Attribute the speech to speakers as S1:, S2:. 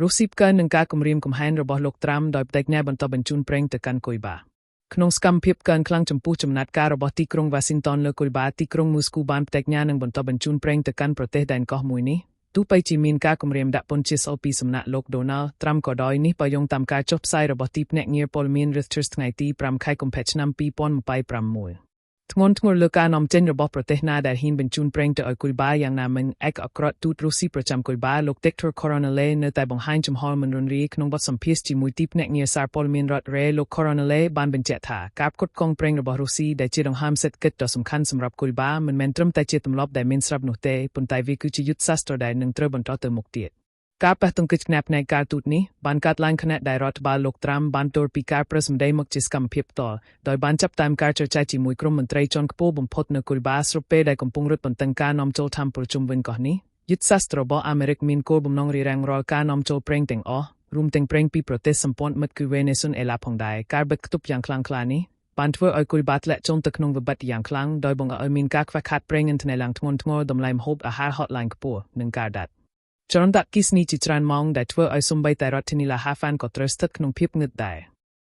S1: រុស្ស៊ីផ្កើននឹងការគំរាមកំហែងរបស់លោកត្រាំដោយប្តេជ្ញាបន្តបញ្ជូនប្រេងទៅកាន់គុយបាក្នុងសកម្មភាពកើនខ្លាំងចំពោះចំណាត់ការរបស់ទីក្រុងវ៉ាស៊ីនតោនលើគុយបាទីក្រុងមូស្គូបានប្តេជ្ញានឹងបន្តបញ្ជូនប្រេងទៅកាន់ប្រទេសដែនកោះមួយនេះទោះបីជាមានការគំរាមដាក់ពន្ធជាសល់ពីសំណាក់លោកដូណាល់ត្រាំក៏ដោយនេះបើយោងតាមការចុះផ្សាយរបស់ទីភ្នាក់ងារព័ត៌មាន Reuters ថ្ងៃទី5ខែកុម្ភៈឆ្នាំ2026ធ្ងន់ធ្ងរលើការនាំចេញរបស់ប្រទេសណាដែលហ៊ានបញ្ជូនប្រេងទៅឲ្យគុយបាយ៉ាងណាមិញឯកអគ្គរដ្ឋទូតរុស្ស៊ីប្រចាំគុយបាលោក Viktor Koronelli នៅតែបង្ហាញចំហមិនរន់រាយក្នុងបទសម្ភាសន៍ជាមួយទីភ្នាក់ងារសារព័ត៌មានរដ្ឋរ៉េលោក Koronelli បានបញ្ជាក់ថាការផ្គត់ផ្គង់ប្រេងរបស់រុស្ស៊ីដែលជាដង្ហើមសេដ្ឋកិច្ចដ៏សំខាន់សម្រាប់គុយបាមិនមែនត្រឹមតែជាទម្លាប់ដែលមានស្រាប់នោះទេប៉ុន្តែវាគឺជាយុទ្ធសាស្ត្រដែលនឹងត្រូវបន្តទៅមុខទៀតការប៉ះទង្គិចផ្នែកការទូតនេះបានកើតឡើងខណៈដែលរដ្ឋបាលលោកត្រាំបានទល់ពីការប្រសម្ដីមកជាសកម្មភាពផ្ទាល់ដោយបានចាប់តាមការចរចាជាមួយក្រុមមន្ត្រីជាន់ខ្ពស់បំផុតនៅគុយបាស្របពេលដែលកំពុងរឹតបន្តឹងការនាំចូលថាមពលជុំវិញកោះនេះយុទ្ធសាស្ត្ររបស់អាមេរិកមានគោលបំណងរារាំងរាល់ការនាំចូលប្រេងទាំងអស់រួមទាំងប្រេងពីប្រទេសសម្ព័ន្ធមិត្តគឺវេណេស៊ុយអេឡាផងដែរការបិទខ្ទប់យ៉ាងខ្លាំងក្លានេះបានធ្វើឲ្យគុយបាធ្លាក់ចូលទៅក្នុងវិបត្តិយ៉ាងខ្លាំងដោយបង្កឲ្យមានការខ្វះខាតប្រេងឥន្ធនៈឡើងធ្ងន់ធ្ងរតម្លៃម្ហូបអាហារហក់ឡើងខ្ពស់និងការដាច់ចរន្តអគ្គិសនីជាច្រើនម៉ោងដែលធ្វើឲ្យសូម្បីតែរដ្ឋធានីឡាហាហ្វានក៏ត្រូវស្ថិតក្នុងភាពងឹតដែរ។